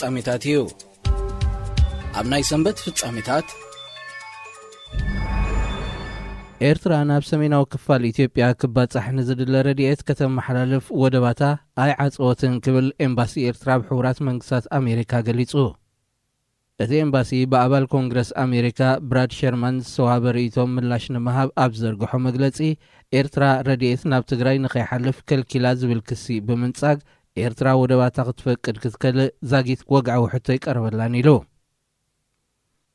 ፍጻሜታት እዩ። ኣብ ናይ ሰንበት ፍጻሜታት፣ ኤርትራ ናብ ሰሜናዊ ክፋል ኢትዮጵያ ክባጻሕ ንዝድለ ረድኤት ከተመሓላልፍ ወደባታ ኣይዓጸወትን ክብል ኤምባሲ ኤርትራ ኣብ ሕቡራት መንግስታት ኣሜሪካ ገሊጹ። እቲ ኤምባሲ ብኣባል ኮንግረስ ኣሜሪካ ብራድ ሸርማን ዝተዋህበ ርእይቶ ምላሽ ንምሃብ ኣብ ዘርግሖ መግለጺ፣ ኤርትራ ረድኤት ናብ ትግራይ ንኸይሓልፍ ከልኪላ ዝብል ክሲ ብምንጻግ፣ ኤርትራ ወደባታ ክትፈቅድ ክትከልእ ዛጊት ወግዓዊ ሕቶ ኣይቀረበላን ኢሉ።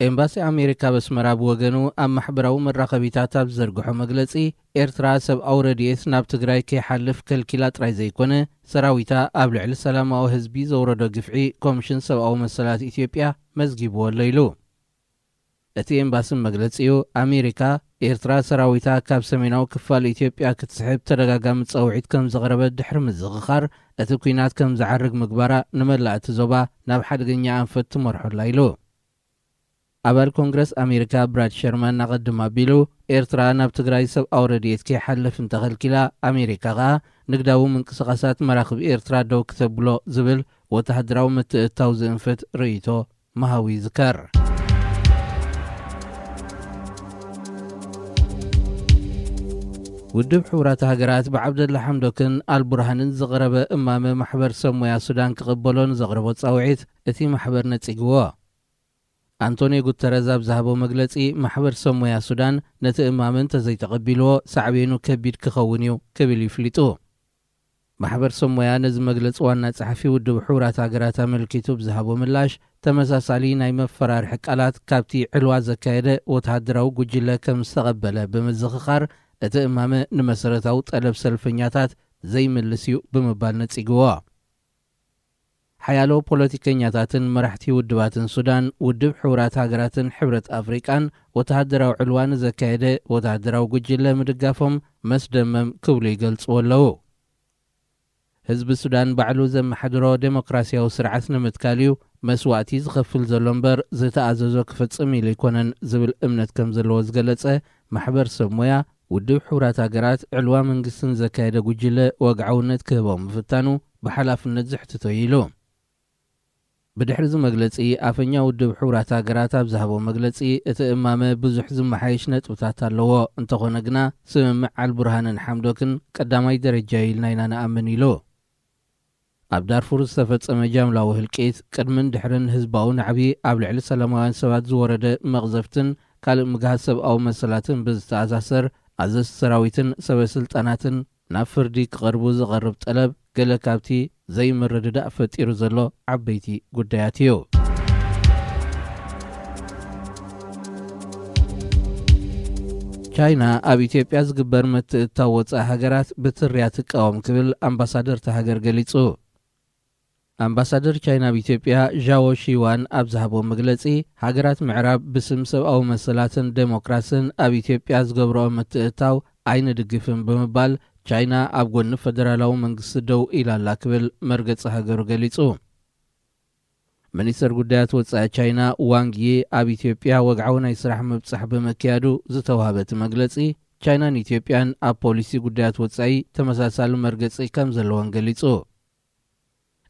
ኤምባሲ ኣሜሪካ ኣብ ኣስመራ ብወገኑ ኣብ ማሕበራዊ መራኸቢታት ኣብ ዘርግሖ መግለጺ፣ ኤርትራ ሰብኣዊ ረድኤት ናብ ትግራይ ከይሓልፍ ከልኪላ ጥራይ ዘይኮነ፣ ሰራዊታ ኣብ ልዕሊ ሰላማዊ ህዝቢ ዘውረዶ ግፍዒ ኮሚሽን ሰብኣዊ መሰላት ኢትዮጵያ መዝጊብዎ ኣሎ ኢሉ። እቲ ኤምባሲ መግለጺኡ፣ ኣሜሪካ፣ ኤርትራ ሰራዊታ ካብ ሰሜናዊ ክፋል ኢትዮጵያ ክትስሕብ ተደጋጋሚ ጸውዒት ከም ዘቕረበት ድሕሪ ምዝኽኻር፣ እቲ ኲናት ከም ዝዓርግ ምግባራ ንመላእ እቲ ዞባ ናብ ሓደገኛ ኣንፈት ትመርሖ ኣላ ኢሉ። ኣባል ኮንግረስ ኣሜሪካ ብራድ ሸርማን ኣቐድም ኣቢሉ፣ ኤርትራ ናብ ትግራይ ሰብኣዊ ረድኤት ከይሓልፍ እንተኸልኪላ፣ ኣሜሪካ ከኣ ንግዳዊ ምንቅስቓሳት መራኽብ ኤርትራ ደው ክተብሎ ዝብል ወተሃደራዊ ምትእትታው ዝእንፍት ርእይቶ ምሃቡ ይዝከር። ውድብ ሕቡራት ሃገራት ብዓብደላ ሓምዶክን ኣልቡርሃንን ዝቐረበ እማመ ማሕበር ሰብ ሞያ ሱዳን ክቕበሎ ንዘቕረቦ ጻውዒት እቲ ማሕበር ነጺግዎ። ኣንቶኒዮ ጉተረዝ ኣብ ዝሃቦ መግለጺ፣ ማሕበር ሰብ ሞያ ሱዳን ነቲ እማመ እንተዘይተቐቢልዎ ሳዕቤኑ ከቢድ ክኸውን እዩ ክብል እዩ ፍሊጡ። ማሕበር ሰብ ሞያ ነዚ መግለጺ ዋና ጸሓፊ ውድብ ሕቡራት ሃገራት ኣመልኪቱ ብዝሃቦ ምላሽ፣ ተመሳሳሊ ናይ መፈራርሒ ቃላት ካብቲ ዕልዋ ዘካየደ ወተሃደራዊ ጉጅለ ከም ዝተቐበለ ብምዝኽኻር፣ እቲ እማመ ንመሰረታዊ ጠለብ ሰልፈኛታት ዘይምልስ እዩ ብምባል ነጺግዎ። ሓያሎ ፖለቲከኛታትን መራሕቲ ውድባትን ሱዳን፣ ውድብ ሕቡራት ሃገራትን ሕብረት ኣፍሪቃን ወተሃደራዊ ዕልዋ ንዘካየደ ወተሃደራዊ ጉጅለ ምድጋፎም መስደመም ክብሉ ይገልጽዎ ኣለዉ። ህዝቢ ሱዳን ባዕሉ ዘመሓድሮ ዴሞክራሲያዊ ስርዓት ንምትካል እዩ መስዋእቲ ዝኸፍል ዘሎ እምበር፣ ዝተኣዘዞ ክፍጽም ኢሉ ኣይኮነን ዝብል እምነት ከም ዘለዎ ዝገለጸ ማሕበር ሰብ ሞያ፣ ውድብ ሕቡራት ሃገራት ዕልዋ መንግስቲ ንዘካየደ ጉጅለ ወግዓውነት ክህቦ ምፍታኑ ብሓላፍነት ዘሕትቶ እዩ ኢሉ። ብድሕሪ እዚ መግለጺ፣ ኣፈኛ ውድብ ሕቡራት ሃገራት ኣብ ዝሃቦ መግለጺ፣ እቲ እማመ ብዙሕ ዝመሓየሽ ነጥብታት ኣለዎ፣ እንተኾነ ግና ስምምዕ ኣልቡርሃንን ሓምዶክን ቀዳማይ ደረጃ እዩ ኢልና ኢና ንኣምን ኢሉ። ኣብ ዳርፉር ዝተፈጸመ ጃምላዊ ህልቂት፣ ቅድምን ድሕርን ህዝባዊ ናዕቢ፣ ኣብ ልዕሊ ሰላማውያን ሰባት ዝወረደ መቕዘፍትን ካልእ ምግሃስ ሰብኣዊ መሰላትን ብዝተኣሳሰር፣ ኣዘዝቲ ሰራዊትን ሰበ ስልጣናትን ናብ ፍርዲ ክቐርቡ ዝቐርብ ጠለብ፣ ገለ ካብቲ ዘይምርድዳእ ፈጢሩ ዘሎ ዓበይቲ ጉዳያት እዩ። ቻይና ኣብ ኢትዮጵያ ዝግበር ምትእትታው ወጻኢ ሃገራት ብትርያ ትቃወም ክብል ኣምባሳደር እታ ሃገር ገሊጹ። ኣምባሳደር ቻይና ኣብ ኢትዮጵያ ዣዎ ሺዋን ኣብ ዝሃቦ መግለጺ፣ ሃገራት ምዕራብ ብስም ሰብኣዊ መሰላትን ዴሞክራስን ኣብ ኢትዮጵያ ዝገብርኦ ምትእትታው ኣይንድግፍን ብምባል፣ ቻይና ኣብ ጎኒ ፈደራላዊ መንግስቲ ደው ኢላ ኣላ ክብል መርገጺ ሃገሩ ገሊጹ። ሚኒስተር ጉዳያት ወጻኢ ቻይና ዋንግ ዪ ኣብ ኢትዮጵያ ወግዓዊ ናይ ስራሕ ምብጻሕ ብምክያዱ ዝተዋህበ እቲ መግለጺ፣ ቻይናን ኢትዮጵያን ኣብ ፖሊሲ ጉዳያት ወጻኢ ተመሳሳሊ መርገጺ ከም ዘለወን ገሊጹ።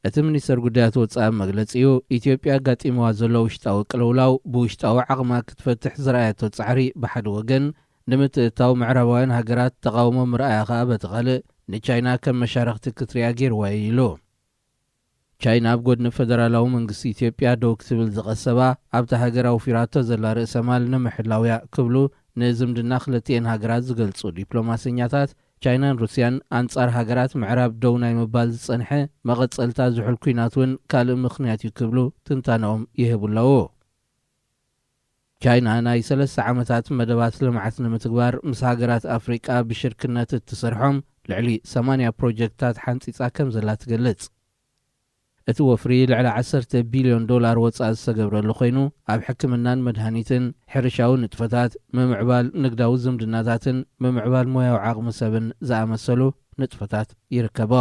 እቲ ሚኒስተር ጉዳያት ወጻኢ ኣብ መግለጺኡ፣ ኢትዮጵያ ኣጋጢምዋ ዘሎ ውሽጣዊ ቅልውላው ብውሽጣዊ ዓቕማ ክትፈትሕ ዝረኣየቶ ጻዕሪ ብሓደ ወገን ንምትእትታው ምዕራባውያን ሃገራት ተቓውሞ ምርኣያ ከኣ በቲ ካልእ ንቻይና ከም መሻርኽቲ ክትሪኣ ገይርዋ እዩ ኢሉ። ቻይና ኣብ ጎድኒ ፈደራላዊ መንግስቲ ኢትዮጵያ ደው ክትብል ዝቐሰባ፣ ኣብታ ሃገር ኣውፊራቶ ዘላ ርእሰ ማል ንምሕላው እያ ክብሉ ንዝምድና ክልቲኤን ሃገራት ዝገልጹ ዲፕሎማሰኛታት፣ ቻይናን ሩስያን ኣንጻር ሃገራት ምዕራብ ደው ናይ ምባል ዝጸንሐ መቐጸልታ ዝሑል ኲናት እውን ካልእ ምኽንያት እዩ ክብሉ ትንታነኦም ይህቡ ኣለዉ። ቻይና ናይ ሰለስተ ዓመታት መደባት ልምዓት ንምትግባር ምስ ሃገራት ኣፍሪቃ ብሽርክነት እትሰርሖም ልዕሊ ሰማንያ ፕሮጀክትታት ሓንጺጻ ከም ዘላ ትገልጽ። እቲ ወፍሪ ልዕሊ ዓሰርተ ቢልዮን ዶላር ወጻኢ ዝተገብረሉ ኮይኑ፣ ኣብ ሕክምናን መድሃኒትን፣ ሕርሻዊ ንጥፈታት፣ ምምዕባል ንግዳዊ ዝምድናታትን ምምዕባል ሞያዊ ዓቕሚ ሰብን ዝኣመሰሉ ንጥፈታት ይርከቦ።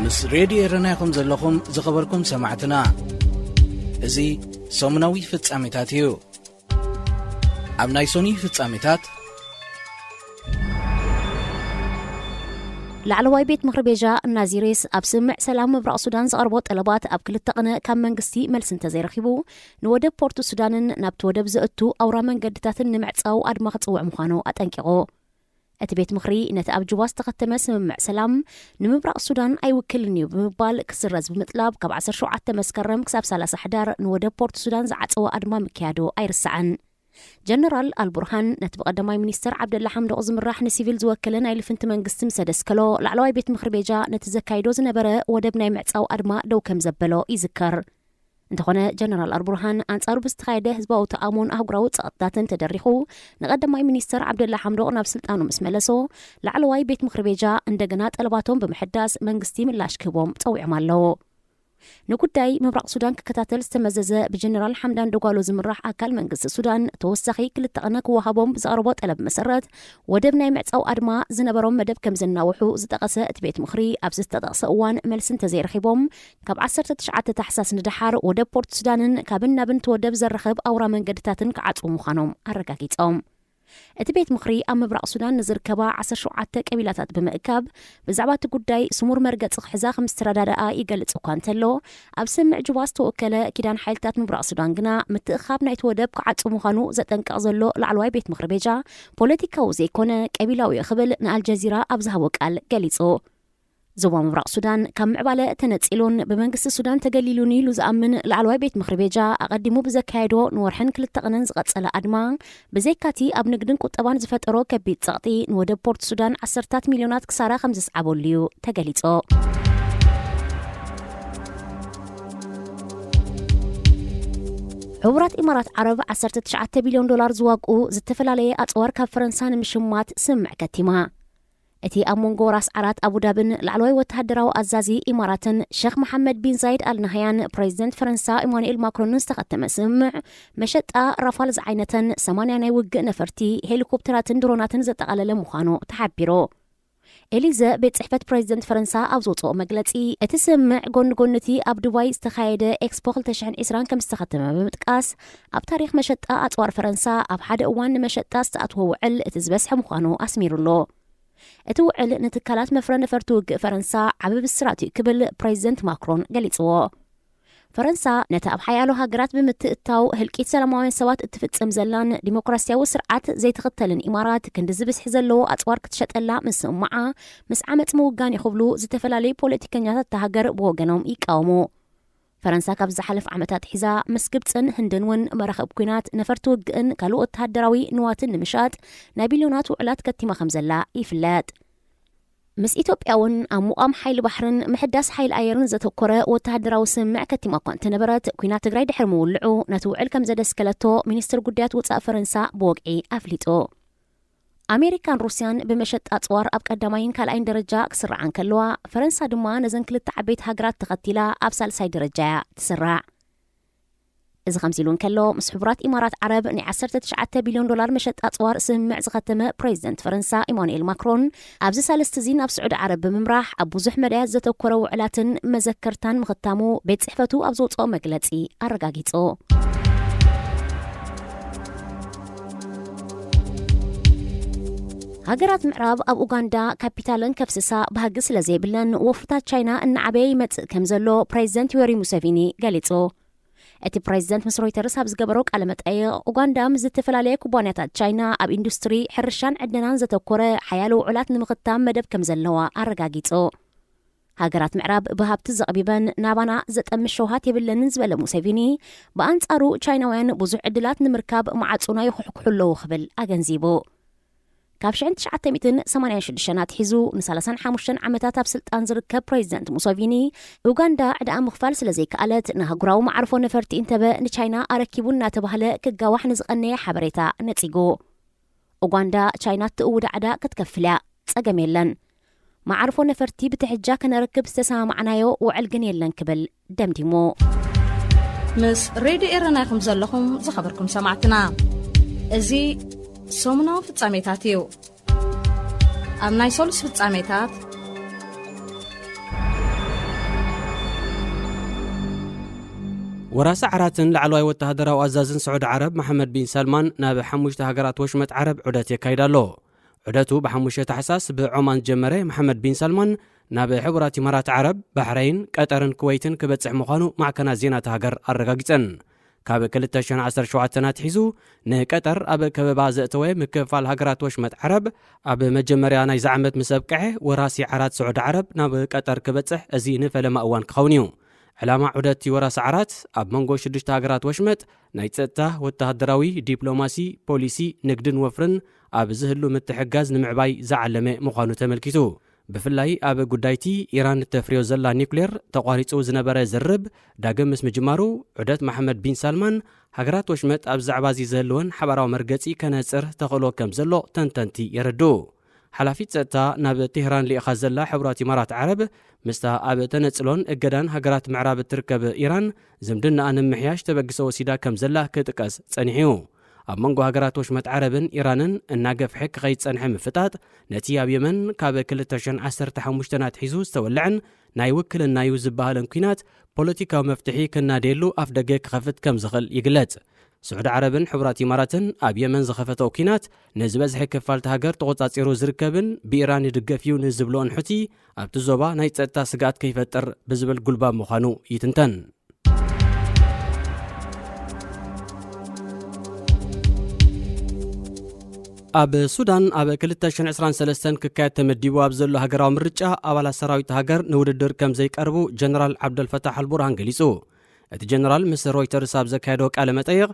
ምስ ሬድዮ ኤረና ኢኹም ዘለኹም ዝኸበርኩም ሰማዕትና። እዚ ሰሙናዊ ፍጻሜታት እዩ። ኣብ ናይ ሶኒ ፍጻሜታት፣ ላዕለዋይ ቤት ምኽሪ ቤጃ ናዚሬስ ኣብ ስምምዕ ሰላም ምብራቕ ሱዳን ዘቕርቦ ጠለባት ኣብ ክልተ ቅነ ካብ መንግስቲ መልሲ እንተዘይረኺቡ፣ ንወደብ ፖርት ሱዳንን ናብቲ ወደብ ዘእቱ ኣውራ መንገድታትን ንምዕጻው ኣድማ ክጽውዕ ምዃኑ ኣጠንቂቑ። እቲ ቤት ምኽሪ ነቲ ኣብ ጁባ ዝተኸተመ ስምምዕ ሰላም ንምብራቕ ሱዳን ኣይውክልን እዩ ብምባል ክስረዝ ብምጥላብ፣ ካብ ዓሰርተ ሸውዓተ መስከረም ክሳብ ሰላሳ ሕዳር ንወደብ ፖርት ሱዳን ዝዓጸወ ኣድማ ምክያዱ ኣይርሳዕን። ጀነራል ኣልቡርሃን ነቲ ብቐዳማይ ሚኒስተር ዓብደላ ሓምዶቕ ዝምራሕ ንሲቪል ዝወከለ ናይ ልፍንቲ መንግስቲ ምስ ኣደስከሎ፣ ላዕለዋይ ቤት ምኽሪ ቤጃ ነቲ ዘካይዶ ዝነበረ ወደብ ናይ ምዕጻው ኣድማ ደው ከም ዘበሎ ይዝከር። እንተኾነ፣ ጀነራል ኣልቡርሃን ኣንጻሩ ብዝተኻየደ ህዝባዊ ተቓውሞን ኣህጉራዊ ጸቕጥታትን ተደሪኹ፣ ንቐዳማይ ሚኒስተር ዓብደላ ሓምዶቕ ናብ ስልጣኑ ምስ መለሶ፣ ላዕለዋይ ቤት ምኽሪ ቤጃ እንደገና ጠለባቶም ብምሕዳስ መንግስቲ ምላሽ ክህቦም ጸዊዖም ኣለዉ። ንጉዳይ ምብራቕ ሱዳን ክከታተል ዝተመዘዘ ብጀነራል ሓምዳን ደጓሎ ዝምራሕ ኣካል መንግስቲ ሱዳን፣ ተወሳኺ ክልተ ቅነ ክወሃቦም ብዘቕረቦ ጠለብ መሰረት፣ ወደብ ናይ ምዕጻው ኣድማ ዝነበሮም መደብ ከም ዘናውሑ ዝጠቐሰ እቲ ቤት ምኽሪ፣ ኣብዚ ዝተጠቕሰ እዋን መልሲ እንተዘይረኺቦም፣ ካብ ዓሰርተ ትሽዓተ ታሕሳስ ንደሓር ወደብ ፖርት ሱዳንን ካብን ናብን እቲ ወደብ ዘራኽብ ኣውራ መንገድታትን ክዓጽዉ ምዃኖም ኣረጋጊጾም። እቲ ቤት ምኽሪ ኣብ ምብራቕ ሱዳን ንዝርከባ ዓሰርተ ሸውዓተ ቀቢላታት ብምእካብ፣ ብዛዕባ እቲ ጉዳይ ስሙር መርገጺ ክሕዛ ከም ዝተረዳደኣ ይገልጽ እኳ እንተሎ፣ ኣብ ስምምዕ ጁባ ዝተወከለ ኪዳን ሓይልታት ምብራቕ ሱዳን ግና፣ ምትእኻብ ናይቲ ወደብ ክዓጹ ምዃኑ ዘጠንቅቕ ዘሎ ላዕለዋይ ቤት ምኽሪ ቤጃ፣ ፖለቲካዊ ዘይኮነ ቀቢላዊ እዩ ክብል ንኣልጀዚራ ኣብ ዝሃቦ ቃል ገሊጹ። ዞባ ምብራቕ ሱዳን ካብ ምዕባለ ተነጺሉን ብመንግስቲ ሱዳን ተገሊሉን ኢሉ ዝኣምን ላዕለዋይ ቤት ምኽሪ ቤጃ፣ ኣቐዲሙ ብዘካየዶ ንወርሕን ክልተ ቅነን ዝቐጸለ ኣድማ፣ ብዘይካቲ ኣብ ንግድን ቁጠባን ዝፈጠሮ ከቢድ ጸቕጢ፣ ንወደብ ፖርት ሱዳን ዓሰርታት ሚልዮናት ክሳራ ከም ዘስዓበሉ እዩ ተገሊጹ። ሕቡራት ኢማራት ዓረብ ዓሰርተ ትሽዓተ ቢልዮን ዶላር ዝዋግኡ ዝተፈላለየ ኣጽዋር ካብ ፈረንሳ ንምሽማት ስምምዕ ከቲማ። እቲ ኣብ መንጎ ራስ ዓራት ኣቡዳብን ላዕለዋይ ወተሃደራዊ ኣዛዚ ኢማራትን ሸኽ መሓመድ ቢን ዛይድ ኣል ናህያን ፕሬዚደንት ፈረንሳ ኢማኑኤል ማክሮንን ዝተኸተመ ስምምዕ፣ መሸጣ ራፋል ዝዓይነተን ሰማንያ ናይ ውግእ ነፈርቲ፣ ሄሊኮፕተራትን ድሮናትን ዘጠቓለለ ምዃኑ ተሓቢሩ። ኤሊዘ፣ ቤት ጽሕፈት ፕሬዚደንት ፈረንሳ ኣብ ዘውጽኦ መግለጺ፣ እቲ ስምምዕ ጎኒ ጎኒ እቲ ኣብ ዱባይ ዝተኻየደ ኤክስፖ ክልተ ሽሕን ዕስራን ከም ዝተኸተመ ብምጥቃስ፣ ኣብ ታሪኽ መሸጣ ኣጽዋር ፈረንሳ ኣብ ሓደ እዋን ንመሸጣ ዝተኣትወ ውዕል እቲ ዝበዝሐ ምዃኑ ኣስሚሩሉ። እቲ ውዕል ንትካላት መፍረ ነፈርቲ ውግእ ፈረንሳ ዓቢ ብስራት እዩ ክብል ፕሬዚደንት ማክሮን ገሊጽዎ። ፈረንሳ ነቲ ኣብ ሓያሎ ሃገራት ብምትእትታው ህልቂት ሰላማውያን ሰባት እትፍጽም ዘላን ዲሞክራስያዊ ስርዓት ዘይትኽተልን ኢማራት ክንዲ ዝብዝሒ ዘለዎ ኣጽዋር ክትሸጠላ ምስምማዓ ምስ ዓመጽ ምውጋን እዩ ክብሉ ዝተፈላለዩ ፖለቲከኛታት እታ ሃገር ብወገኖም ይቃወሙ። ፈረንሳ ካብ ዝሓለፍ ዓመታት ሒዛ ምስ ግብጽን ህንድን እውን መራኽብ ኲናት፣ ነፈርቲ ውግእን ካልእ ወተሃደራዊ ንዋትን ንምሻጥ ናይ ቢልዮናት ውዕላት ከቲማ ከም ዘላ ይፍለጥ። ምስ ኢትዮጵያ እውን ኣብ ምቋም ሓይሊ ባሕርን ምሕዳስ ሓይሊ ኣየርን ዘተኮረ ወተሃደራዊ ስምምዕ ከቲማ እኳ እንተነበረት፣ ኲናት ትግራይ ድሕሪ ምውልዑ ነቲ ውዕል ከም ዘደስከለቶ ሚኒስትር ጉዳያት ወጻኢ ፈረንሳ ብወግዒ ኣፍሊጡ። ኣሜሪካን ሩስያን ብመሸጣ ኣጽዋር ኣብ ቀዳማይን ካልኣይን ደረጃ ክስርዓ እንከለዋ፣ ፈረንሳ ድማ ነዘን ክልተ ዓበይቲ ሃገራት ተኸቲላ ኣብ ሳልሳይ ደረጃ እያ ትስራዕ። እዚ ከምዚ ኢሉ እንከሎ፣ ምስ ሕቡራት ኢማራት ዓረብ ናይ ዓሰርተ ትሽዓተ ቢልዮን ዶላር መሸጣ ኣጽዋር ስምምዕ ዝኸተመ ፕሬዚደንት ፈረንሳ ኢማኑኤል ማክሮን፣ ኣብዚ ሳልስቲ እዚ ናብ ስዑዲ ዓረብ ብምምራሕ ኣብ ብዙሕ መዳያት ዘተኮረ ውዕላትን መዘከርታን ምኽታሙ ቤት ጽሕፈቱ ኣብ ዘውጽኦ መግለጺ ኣረጋጊጹ። ሃገራት ምዕራብ ኣብ ኡጋንዳ ካፒታለን ከፍስሳ ባህጊ ስለ ዘይብለን፣ ወፍርታት ቻይና እናዓበየ ይመጽእ ከም ዘሎ ፕሬዚደንት ዮወሪ ሙሴቪኒ ገሊጹ። እቲ ፕሬዚደንት ምስ ሮይተርስ ኣብ ዝገበሮ ቃለ መጠይቕ፣ ኡጋንዳ ምስ ዝተፈላለያ ኩባንያታት ቻይና ኣብ ኢንዱስትሪ፣ ሕርሻን ዕደናን ዘተኮረ ሓያሎ ውዕላት ንምኽታም መደብ ከም ዘለዋ ኣረጋጊጹ። ሃገራት ምዕራብ ብሃብቲ ዘቕቢበን ናባና ዘጠምት ሸውሃት የብለንን ዝበለ ሙሴቪኒ፣ ብኣንጻሩ ቻይናውያን ብዙሕ ዕድላት ንምርካብ መዓጹና ይኹሕኩሑ ኣለዉ ክብል ኣገንዚቡ። ካብ ሽሕን ትሽዓተ ሚእትን ሰማንያን ሽዱሽተን ኣትሒዙ ንሰላሳን ሓሙሽተን ዓመታት ኣብ ስልጣን ዝርከብ ፕሬዚደንት ሙሶቪኒ፣ ኡጋንዳ ዕዳኣ ምኽፋል ስለ ዘይከኣለት፣ ንኣህጉራዊ መዓርፎ ነፈርቲ ኢንተበ ንቻይና ኣረኪቡ እናተባህለ ክጋዋሕ ንዝቐነየ ሓበሬታ ነጺጉ። ኡጋንዳ ቻይና እትእውዳ ዕዳ ክትከፍል እያ፣ ጸገም የለን። መዓርፎ ነፈርቲ ብትሕጃ ከነረክብ ዝተሰማማዕናዮ ውዕል ግን የለን ክብል ደምዲሙ። ምስ ሬድዮ ኤረና ኢኹም ዘለኹም ዝኸበርኩም ሰማዕትና። እዚ ሰሙናዊ ፍጻሜታት እዩ። ኣብ ናይ ሰሉስ ፍጻሜታት፣ ወራሲ ዓራትን ላዕለዋይ ወተሃደራዊ ኣዛዝን ስዑዲ ዓረብ መሓመድ ቢን ሳልማን ናብ ሓሙሽተ ሃገራት ወሽመጥ ዓረብ ዑደት የካይድ ኣሎ። ዑደቱ ብሓሙሽተ ታሕሳስ ብዖማን ዝጀመረ መሓመድ ቢን ሳልማን ናብ ሕቡራት ኢማራት ዓረብ፣ ባሕረይን፣ ቀጠርን ኩወይትን ክበጽሕ ምዃኑ ማዕከናት ዜና እታ ሃገር ኣረጋጊጸን። ካብ ክልተ ሽሕን ዓሰርተ ሸውዓተን ኣትሒዙ ንቀጠር ኣብ ከበባ ዘእተወ ምክፍፋል ሃገራት ወሽመጥ ዓረብ፣ ኣብ መጀመርያ ናይዚ ዓመት ምስ ኣብቅዐ፣ ወራሲ ዓራት ስዑዲ ዓረብ ናብ ቀጠር ክበጽሕ እዚ ንፈለማ እዋን ክኸውን እዩ። ዕላማ ዑደት ወራሲ ዓራት ኣብ መንጎ ሽዱሽተ ሃገራት ወሽመጥ ናይ ጸጥታ፣ ወተሃደራዊ፣ ዲፕሎማሲ፣ ፖሊሲ፣ ንግድን ወፍርን ኣብ ዝህሉ ምትሕጋዝ ንምዕባይ ዝዓለመ ምዃኑ ተመልኪቱ። ብፍላይ ኣብ ጉዳይቲ ኢራን እተፍርዮ ዘላ ኒውክሌር ተቋሪጹ ዝነበረ ዝርርብ ዳግም ምስ ምጅማሩ፣ ዑደት መሓመድ ቢን ሳልማን ሃገራት ወሽመጥ ኣብዚ ዛዕባ እዚ ዝህልወን ሓባራዊ መርገጺ ከነጽር ተኽእሎ ከም ዘሎ ተንተንቲ የረድኡ። ሓላፊት ጸጥታ ናብ ቴህራን ልኢኻ ዘላ ሕቡራት ኢማራት ዓረብ፣ ምስታ ኣብ ተነጽሎን እገዳን ሃገራት ምዕራብ እትርከብ ኢራን፣ ዝምድናኣ ንምምሕያሽ ተበግሶ ወሲዳ ከም ዘላ ክጥቀስ ጸኒሑ እዩ። ኣብ መንጎ ሃገራት ወሽመጥ ዓረብን ኢራንን እናገፍሐ ክኸይድ ዝጸንሐ ምፍጣጥ፣ ነቲ ኣብ የመን ካብ ክልተ ሽሕን ዓሰርተ ሓሙሽተን ኣትሒዙ ዝተወልዐን ናይ ውክልና እዩ ዝበሃልን ኲናት ፖለቲካዊ መፍትሒ ክናደየሉ ኣፍደገ ክኸፍት ከም ዝኽእል ይግለጽ። ስዑዲ ዓረብን ሕቡራት ኢማራትን ኣብ የመን ዝኸፈተኦ ኲናት፣ ንዝበዝሐ ክፋል እታ ሃገር ተቖጻጺሩ ዝርከብን ብኢራን ይድገፍ እዩ ንዝብልኦን ሑቲ፣ ኣብቲ ዞባ ናይ ጸጥታ ስግኣት ከይፈጥር ብዝብል ጉልባብ ምዃኑ ይትንተን። ኣብ ሱዳን ኣብ ክልተ ሽሕን ዕስራን ሰለስተን ክካየድ ተመዲቡ ኣብ ዘሎ ሃገራዊ ምርጫ፣ ኣባላት ሰራዊት ሃገር ንውድድር ከም ዘይቀርቡ ጀነራል ዓብደልፈታሕ ኣልቡርሃን ገሊጹ። እቲ ጀነራል ምስ ሮይተርስ ኣብ ዘካየዶ ቃለ መጠይቕ፣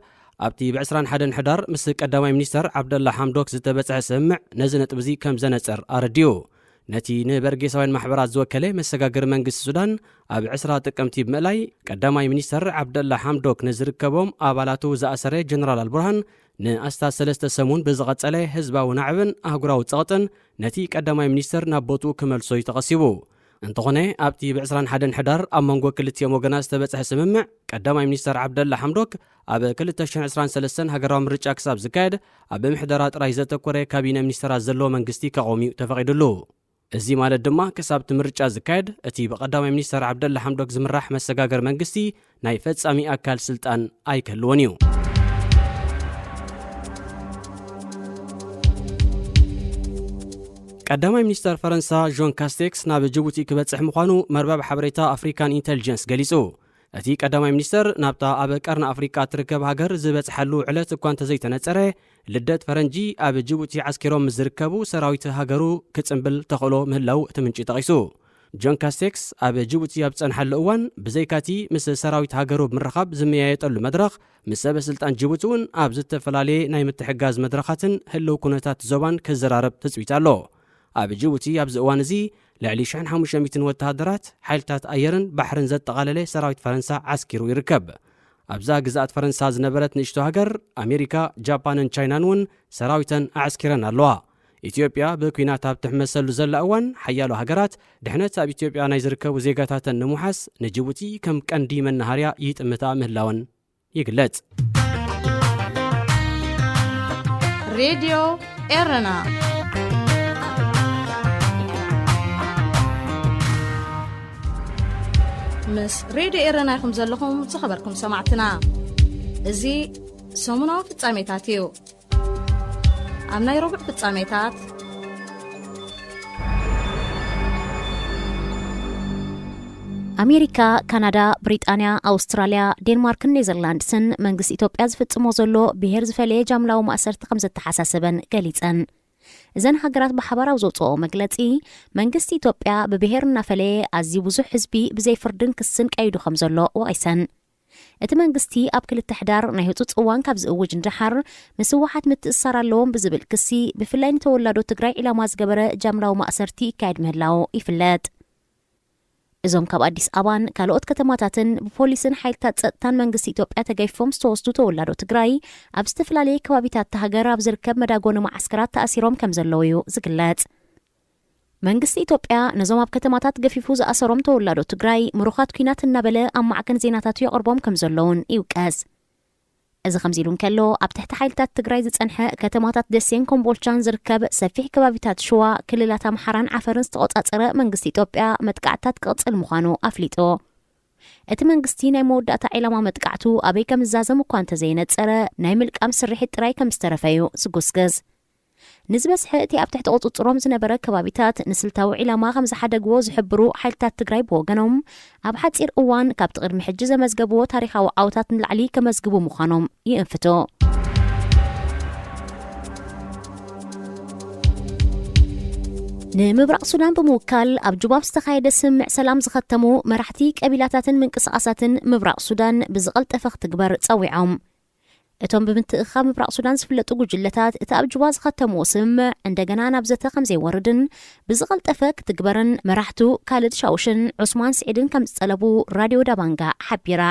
ኣብቲ ብ ዕስራን ሓደን ሕዳር ምስ ቀዳማይ ሚኒስተር ዓብደላ ሓምዶክ ዝተበጽሐ ስምምዕ ነዚ ነጥቢ እዚ ከም ዘነጽር ኣረዲኡ። ነቲ ንበርጌሳውያን ማሕበራት ዝወከለ መሰጋገሪ መንግስቲ ሱዳን ኣብ ዕስራ ጥቅምቲ ብምእላይ፣ ቀዳማይ ሚኒስተር ዓብደላ ሓምዶክ ንዝርከቦም ኣባላቱ ዝኣሰረ ጀነራል ኣልቡርሃን ንኣስታት ሰለስተ ሰሙን ብዝቐጸለ ህዝባዊ ናዕብን ኣህጉራዊ ጸቕጥን ነቲ ቀዳማይ ሚኒስተር ናብ ቦትኡ ክመልሶ እዩ ተቐሲቡ። እንተኾነ፣ ኣብቲ ብ ዕስራን ሓደን ሕዳር ኣብ መንጎ ክልቲኦም ወገናት ዝተበጽሐ ስምምዕ፣ ቀዳማይ ሚኒስተር ዓብደላ ሓምዶክ ኣብ ክልተ ሽሕን ዕስራን ሰለስተን ሃገራዊ ምርጫ ክሳብ ዝካየድ ኣብ ምሕደራ ጥራይ ዘተኮረ ካቢነ ሚኒስተራት ዘለዎ መንግስቲ ከቐውም እዩ ተፈቒዱሉ። እዚ ማለት ድማ፣ ክሳብ እቲ ምርጫ ዝካየድ፣ እቲ ብቀዳማይ ሚኒስተር ዓብደላ ሓምዶክ ዝምራሕ መሰጋገሪ መንግስቲ ናይ ፈጻሚ ኣካል ስልጣን ኣይክህልዎን እዩ። ቀዳማይ ሚኒስተር ፈረንሳ ዦን ካስቴክስ ናብ ጅቡቲ ክበጽሕ ምዃኑ መርበብ ሓበሬታ ኣፍሪካን ኢንተሊጀንስ ገሊጹ። እቲ ቀዳማይ ሚኒስተር ናብታ ኣብ ቀርኒ ኣፍሪቃ እትርከብ ሃገር ዝበጽሓሉ ዕለት እኳ እንተዘይተነጸረ፣ ልደት ፈረንጂ ኣብ ጅቡቲ ዓስኪሮም ምስ ዝርከቡ ሰራዊት ሃገሩ ክጽንብል ተኽእሎ ምህላው እቲ ምንጪ ጠቒሱ። ጆን ካስቴክስ ኣብ ጅቡቲ ኣብ ዝጸንሓሉ እዋን፣ ብዘይካቲ ምስ ሰራዊት ሃገሩ ብምርኻብ ዝመያየጠሉ መድረኽ፣ ምስ ሰበ ስልጣን ጅቡቲ እውን ኣብ ዝተፈላለየ ናይ ምትሕጋዝ መድረኻትን ህልው ኩነታት ዞባን ክዘራረብ ትጽቢት ኣሎ። ኣብ ጅቡቲ ኣብዚ እዋን እዚ ልዕሊ ሽሕን ሓሙሽተ ሚእትን ወተሃደራት፣ ሓይልታት ኣየርን ባሕርን ዘጠቓለለ ሰራዊት ፈረንሳ ዓስኪሩ ይርከብ። ኣብዛ ግዝኣት ፈረንሳ ዝነበረት ንእሽቶ ሃገር፣ ኣሜሪካ፣ ጃፓንን ቻይናን እውን ሰራዊተን ኣዕስኪረን ኣለዋ። ኢትዮጵያ ብኲናት ኣብ ትሕመሰሉ ዘላ እዋን፣ ሓያሎ ሃገራት ድሕነት ኣብ ኢትዮጵያ ናይ ዝርከቡ ዜጋታተን ንምውሓስ ንጅቡቲ ከም ቀንዲ መናሃርያ ይጥምታ ምህላወን ይግለጽ። ሬድዮ ኤረና። ምስ ሬድዮ ኤረና ኢኹም ዘለኹም ዝኸበርኩም ሰማዕትና። እዚ ሰሙናዊ ፍጻሜታት እዩ። ኣብ ናይ ረቡዕ ፍጻሜታት፣ ኣሜሪካ፣ ካናዳ፣ ብሪጣንያ፣ ኣውስትራልያ፣ ዴንማርክን ኔዘርላንድስን መንግስቲ ኢትዮጵያ ዝፍጽሞ ዘሎ ብሄር ዝፈለየ ጃምላዊ ማእሰርቲ ከም ዘተሓሳሰበን ገሊጸን። እዘን ሃገራት ብሓባር ኣብ ዘውፅኦ መግለፂ፣ መንግስቲ ኢትዮጵያ ብብሄር እናፈለየ ኣዝዩ ብዙሕ ህዝቢ ብዘይ ፍርድን ክስን ቀይዱ ከም ዘሎ ወቒሰን። እቲ መንግስቲ ኣብ ክልተ ሕዳር ናይ ህፁፅ እዋን ካብ ዝእውጅ ንደሓር፣ ምስ ህወሓት ምትእስሳር ኣለዎም ብዝብል ክሲ፣ ብፍላይ ንተወላዶ ትግራይ ዒላማ ዝገበረ ጃምላዊ ማእሰርቲ ይካየድ ምህላው ይፍለጥ። እዞም ካብ ኣዲስ ኣበባን ካልኦት ከተማታትን ብፖሊስን ሓይልታት ጸጥታን መንግስቲ ኢትዮጵያ ተገይፎም ዝተወስዱ ተወላዶ ትግራይ፣ ኣብ ዝተፈላለየ ከባቢታት እታ ሃገር ኣብ ዝርከብ መዳጎኒ መዓስከራት ተኣሲሮም ከም ዘለዉ እዩ ዝግለጽ። መንግስቲ ኢትዮጵያ ነዞም ኣብ ከተማታት ገፊፉ ዝኣሰሮም ተወላዶ ትግራይ ምሩኻት ኲናት እናበለ ኣብ ማዕከን ዜናታቱ የቕርቦም ከም ዘለውን ይውቀስ። እዚ ከምዚ ኢሉ እንከሎ፣ ኣብ ትሕቲ ሓይልታት ትግራይ ዝጸንሐ ከተማታት ደሴን ኮምቦልቻን ዝርከብ ሰፊሕ ከባቢታት ሽዋ፣ ክልላት ኣምሓራን ዓፈርን ዝተቖጻጸረ መንግስቲ ኢትዮጵያ መጥቃዕትታት ክቕጽል ምዃኑ ኣፍሊጡ። እቲ መንግስቲ ናይ መወዳእታ ዒላማ መጥቃዕቱ ኣበይ ከም ዝዛዘም እኳ እንተዘየነጸረ፣ ናይ ምልቃም ስርሒት ጥራይ ከም ዝተረፈ እዩ ዝጉስግስ። ንዝበዝሐ እቲ ኣብ ትሕቲ ቁጽጽሮም ዝነበረ ከባቢታት ንስልታዊ ዒላማ ከም ዝሓደግዎ ዝሕብሩ ሓይልታት ትግራይ ብወገኖም፣ ኣብ ሓጺር እዋን ካብቲ ቅድሚ ሕጂ ዘመዝገብዎ ታሪኻዊ ዓወታት ንላዕሊ ከመዝግቡ ምዃኖም ይእንፍቶ። ንምብራቕ ሱዳን ብምውካል ኣብ ጁባ ዝተኻየደ ስምምዕ ሰላም ዝኸተሙ መራሕቲ ቀቢላታትን ምንቅስቓሳትን ምብራቕ ሱዳን ብዝቐልጠፈ ክትግበር ጸዊዖም። እቶም ብምትእኻብ ምብራቕ ሱዳን ዝፍለጡ ጉጅለታት እቲ ኣብ ጁባ ዝኸተምዎ ስምምዕ እንደገና ናብ ዘተ ከም ዘይወርድን ብዝቐልጠፈ ክትግበርን መራሕቱ ካልድ ሻውሽን ዑስማን ስዒድን ከም ዝጠለቡ ራድዮ ዳባንጋ ሓቢራ።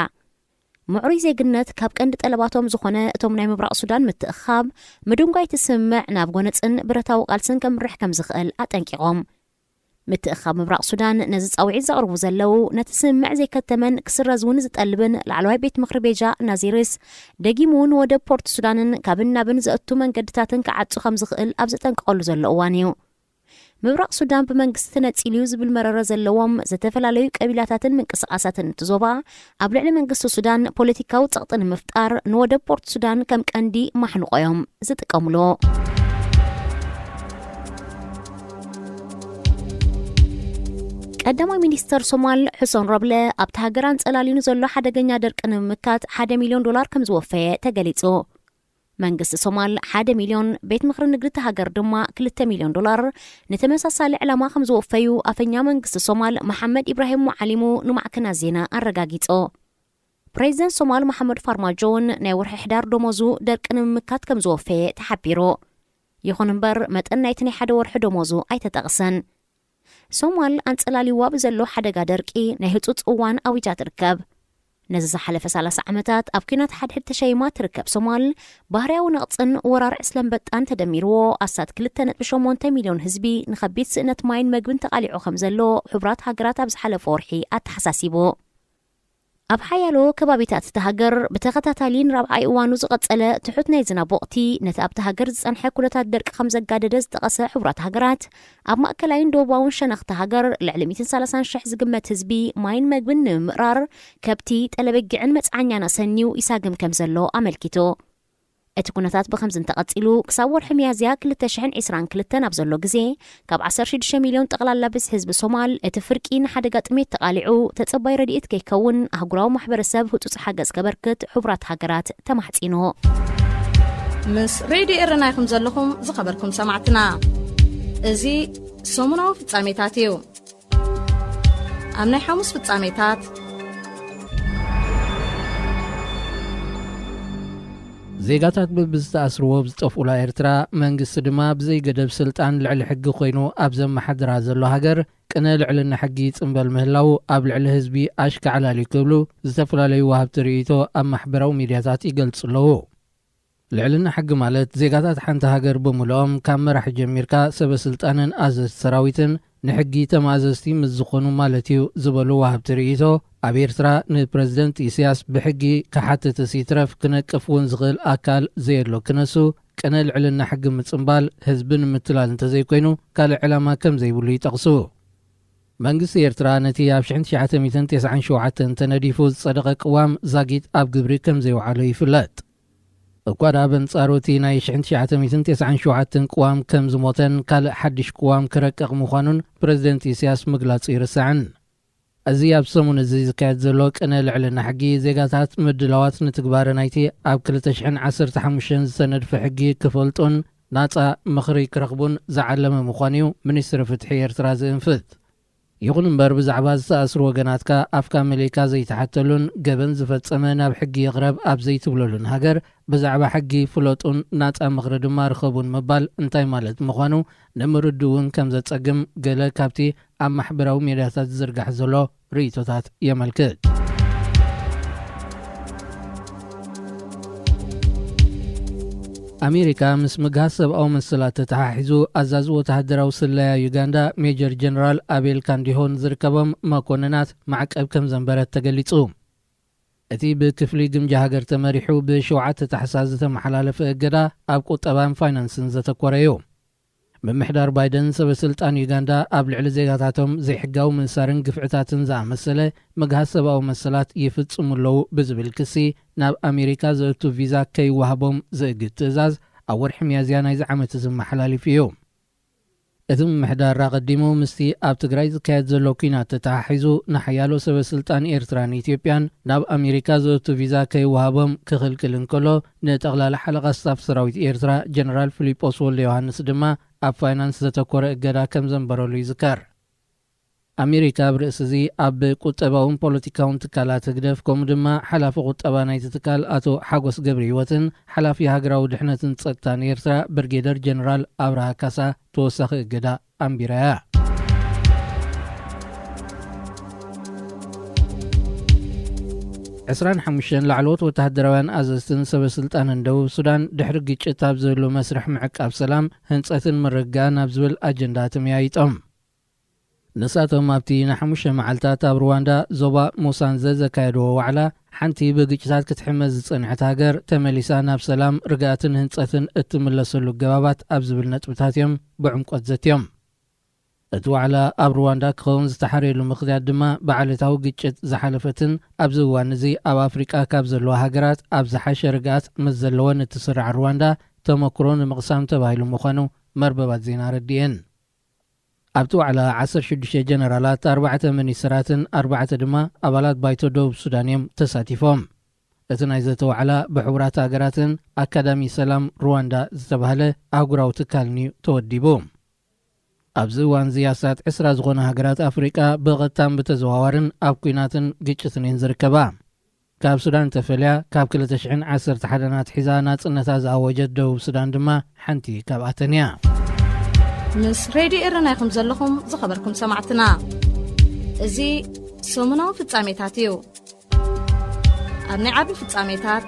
ምዕሩይ ዜግነት ካብ ቀንዲ ጠለባቶም ዝኾነ እቶም ናይ ምብራቕ ሱዳን ምትእኻብ ምድንጓይ እቲ ስምምዕ ናብ ጎነፅን ብረታዊ ቃልስን ከምርሕ ከም ዝኽእል ኣጠንቂቖም። ምትእኻብ ምብራቕ ሱዳን ነዚ ጻውዒት ዘቕርቡ ዘለዉ፣ ነቲ ስምምዕ ዘይከተመን ክስረዝ እውን ዝጠልብን ላዕለዋይ ቤት ምኽሪ ቤጃ ናዚርስ፣ ደጊሙ እውን ወደብ ፖርት ሱዳንን ካብን ናብን ዘእቱ መንገድታትን ክዓጹ ከም ዝኽእል ኣብ ዘጠንቅቐሉ ዘሎ እዋን እዩ። ምብራቕ ሱዳን ብመንግስቲ ተነጺሉ እዩ ዝብል መረረ ዘለዎም ዝተፈላለዩ ቀቢላታትን ምንቅስቓሳትን እቲ ዞባ፣ ኣብ ልዕሊ መንግስቲ ሱዳን ፖለቲካዊ ጸቕጢ ንምፍጣር ንወደብ ፖርት ሱዳን ከም ቀንዲ ማሕንቖ እዮም ዝጥቀምሉ። ቀዳማይ ሚኒስተር ሶማል ሕሶን ሮብለ ኣብቲ ሃገር ኣንጸላልዩ ንዘሎ ሓደገኛ ደርቂ ንምምካት ሓደ ሚልዮን ዶላር ከም ዝወፈየ ተገሊጹ። መንግስቲ ሶማል ሓደ ሚልዮን፣ ቤት ምኽሪ ንግዲ እቲ ሃገር ድማ ክልተ ሚልዮን ዶላር ንተመሳሳሊ ዕላማ ከም ዝወፈዩ ኣፈኛ መንግስቲ ሶማል መሓመድ ኢብራሂም ሙዓሊሙ ንማዕከናት ዜና ኣረጋጊጹ። ፕሬዚደንት ሶማል መሓመድ ፋርማጆ እውን ናይ ወርሒ ሕዳር ደሞዙ ደርቂ ንምምካት ከም ዝወፈየ ተሓቢሩ። ይኹን እምበር መጠን ናይቲ ናይ ሓደ ወርሒ ደሞዙ ኣይተጠቕሰን። ሶማል ኣንጸላልይዋ ብዘሎ ሓደጋ ደርቂ ናይ ህጹጽ እዋን ኣዊጃ ትርከብ። ነዚ ዝሓለፈ ሰላሳ ዓመታት ኣብ ኲናት ሓድሕድ ተሸይማ ትርከብ ሶማል፣ ባህርያዊ ነቕጽን ወራር ዕስለ ኣንበጣን ተደሚርዎ ኣስታት ክልተ ነጥቢ ሸሞንተ ሚልዮን ህዝቢ ንኸቢድ ስእነት ማይን መግብን ተቓሊዑ ከም ዘሎ ሕቡራት ሃገራት ኣብ ዝሓለፈ ወርሒ ኣተሓሳሲቡ። ኣብ ሓያሎ ከባቢታት እታ ሃገር ብተኸታታሊ ንራብዓይ እዋኑ ዝቐጸለ ትሑት ናይ ዝናብ ወቕቲ ነቲ ኣብታ ሃገር ዝጸንሐ ኩነታት ደርቂ ከም ዘጋደደ ዝጠቐሰ ሕቡራት ሃገራት፣ ኣብ ማእከላይን ደቡባውን ሸነኽቲ ሃገር ልዕሊ ሚእትን ሰላሳን ሽሕ ዝግመት ህዝቢ ማይን መግብን ንምምእራር ከብቲ፣ ጠለበጊዕን መጽዓኛን ኣሰንዩ ይሳግም ከም ዘሎ ኣመልኪቱ። እቲ ኩነታት ብኸምዚ እንተቐጺሉ፣ ክሳብ ወርሒ ሚያዝያ ክልተ ሽሕን ዕስራን ክልተን ኣብ ዘሎ ግዜ፣ ካብ ዓሰርተ ሽዱሽተ ሚልዮን ጠቕላላ ብዝሒ ህዝቢ ሶማል፣ እቲ ፍርቂ ንሓደጋ ጥሜት ተቓሊዑ፣ ተጸባይ ረድኤት ከይከውን፣ ኣህጉራዊ ማሕበረሰብ ህጹጽ ሓገዝ ከበርክት ሕቡራት ሃገራት ተማሕጺኑ። ምስ ሬድዮ ኤረና ኢኹም ዘለኹም ዝኸበርኩም ሰማዕትና። እዚ ሰሙናዊ ፍጻሜታት እዩ። ኣብ ናይ ሓሙስ ፍጻሜታት፣ ዜጋታት በብዝተኣስርዎ ኣብ ዝጠፍኡላ ኤርትራ፣ መንግስቲ ድማ ብዘይገደብ ስልጣን ልዕሊ ሕጊ ኮይኑ ኣብ ዘመሓድራ ዘሎ ሃገር፣ ቅነ ልዕልና ሕጊ ይጽምበል ምህላው ኣብ ልዕሊ ህዝቢ ኣሽካዕላል እዩ ክብሉ ዝተፈላለዩ ወሃብቲ ርእይቶ ኣብ ማሕበራዊ ሚድያታት ይገልጹ ኣለዉ። ልዕልና ሕጊ ማለት ዜጋታት ሓንቲ ሃገር ብምልኦም ካብ መራሒ ጀሚርካ ሰበ ስልጣንን ኣዘዝቲ ሰራዊትን ንሕጊ ተማእዘዝቲ ምስ ዝኾኑ ማለት እዩ ዝበሉ ወሃብቲ ርእይቶ፣ ኣብ ኤርትራ ንፕረዚደንት ኢሳያስ ብሕጊ ክሓትትስ ይትረፍ ክነቅፍ እውን ዝኽእል ኣካል ዘየሎ ክነሱ፣ ቅነ ልዕልና ሕጊ ምጽምባል ህዝቢ ንምትላል እንተዘይኮይኑ ካልእ ዕላማ ከም ዘይብሉ ይጠቕሱ። መንግስቲ ኤርትራ ነቲ ኣብ ሽሕን ትሽዓተ ሚእትን ተስዓን ሸውዓተን ተነዲፉ ዝጸደቐ ቅዋም ዛጊት ኣብ ግብሪ ከም ዘይውዓሎ ይፍለጥ። እኳ ደኣ በንጻሩ እቲ ናይ ሽሕን ትሽዓተ ሚእትን ተስዓን ሸውዓተን ቅዋም ከም ዝሞተን ካልእ ሓድሽ ቅዋም ክረቅቕ ምዃኑን ፕረዚደንት ኢሳያስ ምግላጹ ይርስዕን። እዚ ኣብ ሰሙን እዚ ዝካየድ ዘሎ ቅነ ልዕልና ሕጊ ዜጋታት ምድላዋት ንትግባረ ናይቲ ኣብ ክልተ ሽሕን ዓሰርተ ሓሙሽተን ዝተነድፈ ሕጊ ክፈልጡን ናጻ ምኽሪ ክረኽቡን ዝዓለመ ምዃኑ እዩ ሚኒስትሪ ፍትሒ ኤርትራ ዝእንፍት። ይኹን እምበር ብዛዕባ ዝተኣስሩ ወገናትካ ኣፍካ መሊእካ ዘይትሓተሉን ገበን ዝፈጸመ ናብ ሕጊ ይቕረብ ኣብ ዘይትብለሉን ሃገር ብዛዕባ ሕጊ ፍለጡን ናጻ ምኽሪ ድማ ርኸቡን ምባል እንታይ ማለት ምዃኑ ንምርድኡ እውን ከም ዘጸግም ገለ ካብቲ ኣብ ማሕበራዊ ሚድያታት ዝዝርጋሕ ዘሎ ርእይቶታት የመልክት። ኣሜሪካ ምስ ምግሃስ ሰብኣዊ መሰላት ተተሓሒዙ ኣዛዚ ወተሃደራዊ ስለያ ዩጋንዳ ሜጀር ጀነራል ኣቤል ካንዲሆን ዝርከቦም መኮንናት ማዕቀብ ከም ዘንበረት ተገሊጹ። እቲ ብክፍሊ ግምጃ ሃገር ተመሪሑ ብሸውዓተ ታሕሳስ ዝተመሓላለፈ እገዳ ኣብ ቁጠባን ፋይናንስን ዘተኮረ እዩ። ምምሕዳር ባይደን ሰበ ስልጣን ዩጋንዳ ኣብ ልዕሊ ዜጋታቶም ዘይሕጋዊ ምእሳርን ግፍዕታትን ዝኣመሰለ ምግሃስ ሰብኣዊ መሰላት ይፍጽሙ ኣለዉ ብዝብል ክሲ ናብ ኣሜሪካ ዘእቱ ቪዛ ከይወሃቦም ዘእግድ ትእዛዝ ኣብ ወርሒ ሚያዝያ ናይዚ ዓመት እዚ መሓላሊፉ እዩ። እቲ ምምሕዳር ኣቐዲሙ ምስቲ ኣብ ትግራይ ዝካየድ ዘሎ ኲናት ተተሓሒዙ ንሓያሎ ሰበ ስልጣን ኤርትራን ኢትዮጵያን ናብ ኣሜሪካ ዘእቱ ቪዛ ከይወሃቦም ክኽልክል እንከሎ፣ ንጠቕላላ ሓለቓ ስታፍ ሰራዊት ኤርትራ ጀነራል ፊሊጶስ ወልደ ዮሃንስ ድማ ኣብ ፋይናንስ ዘተኮረ እገዳ ከም ዘንበረሉ ይዝከር። ኣሜሪካ ኣብ ርእሲ እዚ ኣብ ቁጠባውን ፖለቲካውን ትካላት ህግደፍ፣ ከምኡ ድማ ሓላፊ ቁጠባ ናይቲ ትካል ኣቶ ሓጎስ ገብረ ህይወትን ሓላፊ ሃገራዊ ድሕነትን ጸጥታን ኤርትራ ብርጌደር ጀነራል ኣብርሃ ካሳ ተወሳኺ እገዳ ኣንቢራ እያ። ዕስራን ሓሙሽተን ላዕለዎት ወተሃደራውያን ኣዘዝትን ሰበ ስልጣንን ደቡብ ሱዳን ድሕሪ ግጭት ኣብ ዘሎ መስርሕ ምዕቃብ ሰላም፣ ህንጸትን ምርግጋእን ኣብ ዝብል ኣጀንዳ ተመያይጦም። ንሳቶም ኣብቲ ንሓሙሽተ መዓልታት ኣብ ሩዋንዳ ዞባ ሞሳንዘ ዘካየድዎ ዋዕላ፣ ሓንቲ ብግጭታት ክትሕመስ ዝጸንሐት ሃገር ተመሊሳ ናብ ሰላም፣ ርግኣትን ህንጸትን እትምለሰሉ ኣገባባት ኣብ ዝብል ነጥብታት እዮም ብዕምቆት ዘትዮም። እቲ ዋዕላ ኣብ ሩዋንዳ ክኸውን ዝተሓረየሉ ምኽንያት ድማ ብዓለታዊ ግጭት ዝሓለፈትን ኣብዚ እዋን እዚ ኣብ ኣፍሪቃ ካብ ዘለዋ ሃገራት ኣብ ዝሓሸ ርግኣት ምስ ዘለወን እትስራዕ ሩዋንዳ ተመክሮ ንምቕሳም ተባሂሉ ምዃኑ መርበባት ዜና ኣረዲኤን። ኣብቲ ዋዕላ ዓሰርተ ሽዱሽተ ጀነራላት፣ ኣርባዕተ ሚኒስትራትን ኣርባዕተ ድማ ኣባላት ባይቶ ደቡብ ሱዳን እዮም ተሳቲፎም። እቲ ናይ ዘተ ዋዕላ ብሕቡራት ሃገራትን ኣካዳሚ ሰላም ሩዋንዳ ዝተባህለ ኣህጉራዊ ትካልን እዩ ተወዲቡ። ኣብዚ እዋን እዚ ኣስታት ዕስራ ዝኾና ሃገራት ኣፍሪቃ ብቐጥታን ብተዘዋዋርን ኣብ ኲናትን ግጭትን እየን ዝርከባ። ካብ ሱዳን ተፈልያ ካብ ክልተ ሽሕን ዓሰርተ ሓደን ኣትሒዛ ናጽነታ ዝኣወጀት ደቡብ ሱዳን ድማ ሓንቲ ካብኣተን እያ። ምስ ሬድዮ ኤረና ኢኹም ዘለኹም ዝኸበርኩም ሰማዕትና። እዚ ሰሙናዊ ፍጻሜታት እዩ። ኣብ ናይ ዓቢ ፍጻሜታት፣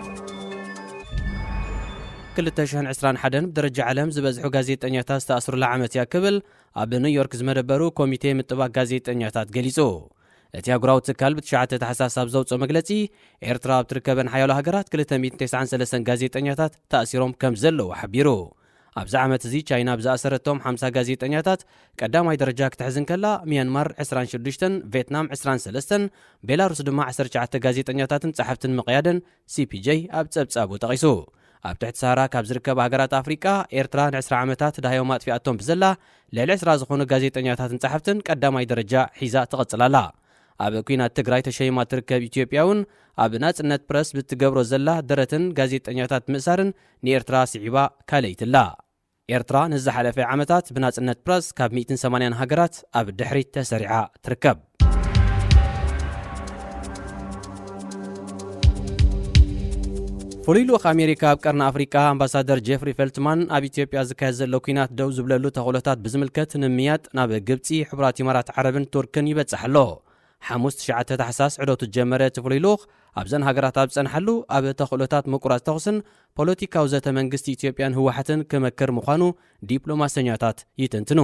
ክልተ ሽሕን ዕስራን ሓደን ብደረጃ ዓለም ዝበዝሑ ጋዜጠኛታት ዝተኣስሩላ ዓመት እያ ክብል ኣብ ኒውዮርክ ዝመደበሩ ኮሚቴ ምጥባቕ ጋዜጠኛታት ገሊጹ። እቲ ኣህጉራዊ ትካል ብትሽዓተ ታሕሳስ ኣብ ዘውፅኦ መግለጺ፣ ኤርትራ ኣብ ትርከበን ሓያሎ ሃገራት ክልተ ሚእትን ተስዓን ሰለስተን ጋዜጠኛታት ተኣሲሮም ከም ዘለዉ ሓቢሩ። ኣብዚ ዓመት እዚ ቻይና ብዝኣሰረቶም ሓምሳ ጋዜጠኛታት ቀዳማይ ደረጃ ክትሕዝ እንከላ፣ ሚያንማር ዕስራን ሽዱሽተን፣ ቬትናም ዕስራን ሰለስተን፣ ቤላሩስ ድማ ዓሰርተ ትሽዓተ ጋዜጠኛታትን ጸሓፍትን ምቕያደን ሲ ፒ ጄ ኣብ ጸብጻቡ ጠቒሱ። ኣብ ትሕቲ ሰሃራ ካብ ዝርከባ ሃገራት ኣፍሪቃ፣ ኤርትራ ንዕስራ ዓመታት ደሃዮም ኣጥፊኣቶም ብዘላ ልዕሊ ዕስራ ዝኾኑ ጋዜጠኛታትን ጸሓፍትን ቀዳማይ ደረጃ ሒዛ ትቕጽል ኣላ። ኣብ ኲናት ትግራይ ተሸይማ ትርከብ ኢትዮጵያ እውን ኣብ ናጽነት ፕረስ ብትገብሮ ዘላ ደረትን ጋዜጠኛታት ምእሳርን ንኤርትራ ስዒባ ካልኣይቲ ኣላ። ኤርትራ ንዝሓለፈ ዓመታት ብናጽነት ፕረስ ካብ ሚእትን ሰማንያን ሃገራት ኣብ ድሕሪት ተሰሪዓ ትርከብ። ፍሉይ ልኡኽ ኣሜሪካ ኣብ ቀርኒ ኣፍሪቃ ኣምባሳደር ጄፍሪ ፌልትማን፣ ኣብ ኢትዮጵያ ዝካየድ ዘሎ ኲናት ደው ዝብለሉ ተኽእሎታት ብዝምልከት ንምምያጥ ናብ ግብጺ፣ ሕቡራት ኢማራት ዓረብን ቱርክን ይበጽሕ ኣሎ። ሓሙስ ትሽዓተ ታሕሳስ ዕለቱ ዝጀመረ እቲ ፍሉይ ልኡኽ፣ ኣብዘን ሃገራት ኣብ ዝጸንሓሉ፣ ኣብ ተኽእሎታት ምቁራጽ ተኹስን ፖለቲካዊ ዘተ መንግስቲ ኢትዮጵያን ህወሓትን ክመክር ምዃኑ ዲፕሎማሰኛታት ይትንትኑ።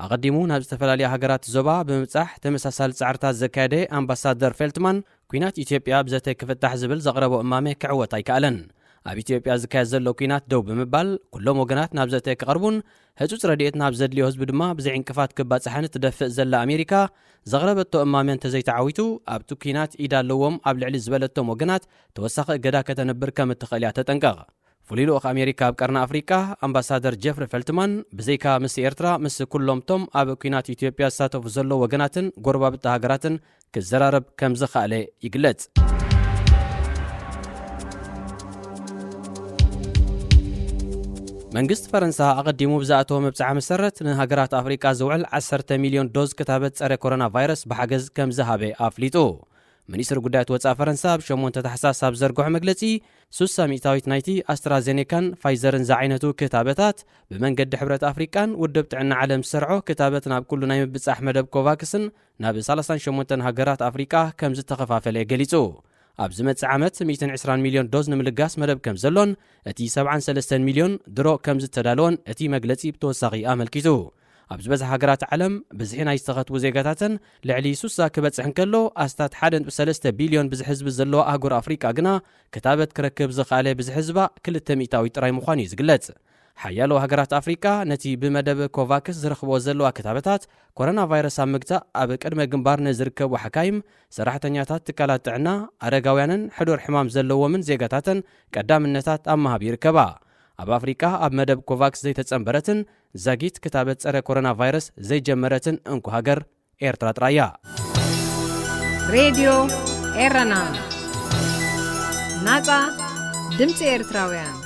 ኣቐዲሙ ናብ ዝተፈላለያ ሃገራት ዞባ ብምብጻሕ ተመሳሳሊ ጻዕርታት ዘካየደ ኣምባሳደር ፌልትማን፣ ኲናት ኢትዮጵያ ብዘተ ክፍታሕ ዝብል ዘቕረቦ እማመ ክዕወት ኣይከኣለን። ኣብ ኢትዮጵያ ዝካየድ ዘሎ ኲናት ደው ብምባል፣ ኩሎም ወገናት ናብ ዘተ ክቐርቡን ህጹጽ ረድኤት ናብ ዘድልዮ ህዝቢ ድማ ብዘይ ዕንቅፋት ክባጻሕን እትደፍእ ዘላ ኣሜሪካ፣ ዘቕረበቶ እማመ እንተዘይተዓዊቱ፣ ኣብቲ ኲናት ኢድ ኣለዎም ኣብ ልዕሊ ዝበለቶም ወገናት ተወሳኺ እገዳ ከተንብር ከም እትኽእል እያ ተጠንቀቕ። ፍሉይ ልኡኽ ኣሜሪካ ኣብ ቀርኒ ኣፍሪቃ ኣምባሳደር ጄፍሪ ፌልትማን፣ ብዘይካ ምስ ኤርትራ፣ ምስ ኩሎምቶም ኣብ ኲናት ኢትዮጵያ ዝሳተፉ ዘለዉ ወገናትን ጎረባብቲ ሃገራትን ክዘራረብ ከም ዝኸኣለ ይግለጽ። መንግስቲ ፈረንሳ ኣቐዲሙ ብዝኣተዎ መብጽዓ መሰረት፣ ንሃገራት ኣፍሪቃ ዝውዕል ዓሰርተ ሚልዮን ዶዝ ክታበት ጸረ ኮሮና ቫይረስ ብሓገዝ ከም ዝሃበ ኣፍሊጡ። ሚኒስትሪ ጉዳያት ወጻኢ ፈረንሳ ኣብ ሸሞንተ ታሕሳስ ኣብ ዘርግሖ መግለጺ፣ ሱሳ ሚእታዊት ናይቲ ኣስትራዜኔካን ፋይዘርን ዝዓይነቱ ክታበታት ብመንገዲ ሕብረት ኣፍሪቃን ውድብ ጥዕና ዓለም ዝሰርዖ ክታበት ናብ ኩሉ ናይ ምብጻሕ መደብ ኮቫክስን ናብ ሰላሳን ሸሞንተን ሃገራት ኣፍሪቃ ከም ዝተኸፋፈለ ገሊጹ። ኣብ ዝመጽእ ዓመት ሚእትን ዕስራን ሚልዮን ዶዝ ንምልጋስ መደብ ከም ዘሎን፣ እቲ ሰብዓን ሰለስተን ሚልዮን ድሮ ከም ዝተዳለወን እቲ መግለጺ ብተወሳኺ ኣመልኪቱ። ኣብ ዝበዝሓ ሃገራት ዓለም፣ ብዝሒ ናይ ዝተኸትቡ ዜጋታተን ልዕሊ ሱሳ ክበጽሕ እንከሎ፣ ኣስታት ሓደ ነጥቢ ሰለስተ ቢልዮን ብዝሒ ህዝቢ ዘለዋ ኣህጉር ኣፍሪቃ ግና፣ ክታበት ክረክብ ዝኸኣለ ብዝሒ ህዝባ ክልተ ሚእታዊት ጥራይ ምዃኑ እዩ ዝግለጽ። ሓያሎ ሃገራት ኣፍሪቃ፣ ነቲ ብመደብ ኮቫክስ ዝረኽብኦ ዘለዋ ክታበታት፣ ኮሮና ቫይረስ ኣብ ምግታእ ኣብ ቅድመ ግንባር ንዝርከቡ ሓካይም፣ ሰራሕተኛታት ትካላት ጥዕና፣ ኣረጋውያንን ሕዱር ሕማም ዘለዎምን ዜጋታተን ቀዳምነታት ኣብ ምሃብ ይርከባ። ኣብ ኣፍሪቃ ኣብ መደብ ኮቫክስ ዘይተጸንበረትን ዛጊት ክታበት ጸረ ኮሮና ቫይረስ ዘይጀመረትን እንኮ ሃገር ኤርትራ ጥራይ እያ። ሬድዮ ኤረና፣ ናጻ ድምፂ ኤርትራውያን።